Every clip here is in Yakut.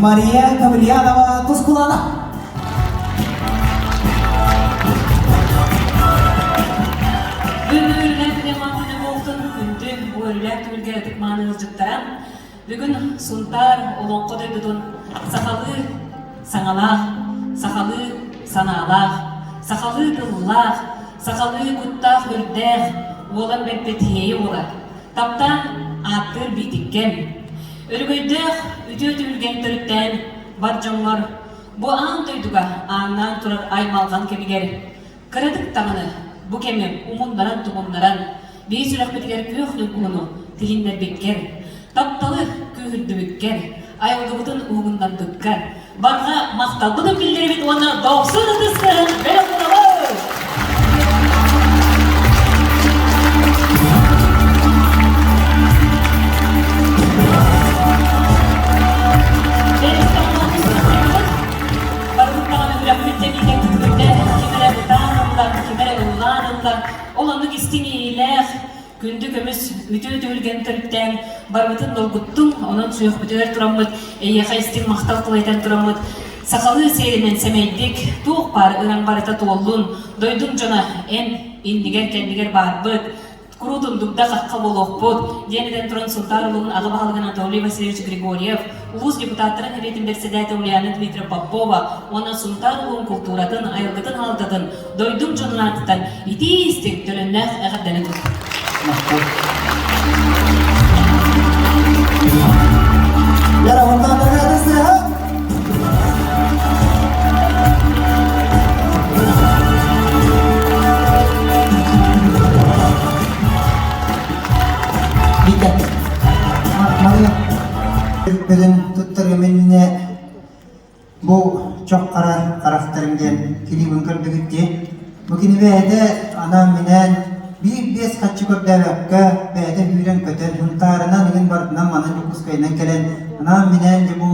Мария Каврьянова Тускулана. Бүгүн үөрүүлээх күнэ күнэ буолтун күндү үөрүүлээх түмүлгэ ытык мааны ыалдьыттара бүгүн Сунтаар олоҥхо дойдутун сахалыы саҥалаах, сахалыы санаалаах, сахалыы тыллаах, сахалыы куттаах-үрдээх уолан бэрпит Иэйэ уола таптаан ааттыыр биитиккэм, өрөгөйдөөх үтүө түһүлгэн төрүттээн бар дьоҥҥор бу аан дойдуга ааҥнаан турар аймалҕан кэмигэр кыратык даҕаны бу кэми умуннаран-тумуннаран биир сүрэхпитигэр күөх ньургуһуну тилиннэрбиккэр, тапталы күүһүрдүбүккэр, айылгыбытын уһугуннарбыккар барҕа махталбытын биллэрибит уонна дохсун ытыс тыаһын бэлэх уунабыт! Барыбыт даҕаны үрэхпит тэбиитэ күргүтэ, ким эрэ ытаан ылла, ким эрэ ыллаан ылла, ол оннук истиҥ иэйиилээх, күндү көмүс үтүө түһүлгэн төрүттээн барыбытын долгуттуҥ, онон сүөхпүтүгэр тураммыт, эйиэхэ истиҥ махтал тыл этэн тураммыт, сахалыы сиэринэн сэмэйдик, туох баар ыраҥ барыта туоллун, дойдуҥ дьоно эн иннигэр-кэннигэр баарбыт, куруутун дугда-хахха буолуохпут, диэн этэн туран Сунтаар улууһун аҕа баһылыгын Анатолий Васильевич Григорьев, улуус депутаттарын сэбиэтин бэрэссэдээтэ Ульяна Дмитриевна Попова уонна Сунтаар улууһун култууратын, айылгытын хаалтатын дойдум дьонун аатыттан итии-истиҥ төлөннөөх эҕэрдэни тут. Вика, Мария, бүгүн туттарыам иннинэ Бу чох хара харахтарым диэн клибын көрдүгүт дии. Бу кини бэйэтэ анаан-минээн биир-биэс хаччы көрдөөбөккө бэйэтэ сүүрэн-көтөн, Сунтаарынан игин барытынан манан Дьокуускайынан кэлэн анаан-минээн дьэ бу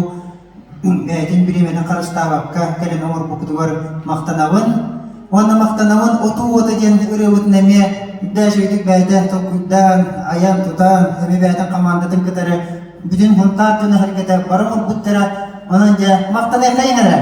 бэйэтин бириэмэтин харыстаабакка кэлэн оҥорбуккутугар махтанабын. Уонна махтанабын Отуу уота диэн ырыабытын эмиэ үрдээх үчүгэйдик бэйэтэ толкуйдаан, айан-тутан, эмиэ бэйэтин хамаандатын кытары бүтүн Һунтаар дьоно-сэргэтэ бары оҥорбуттара. Онон дьэ махтаныаххайын эрэ.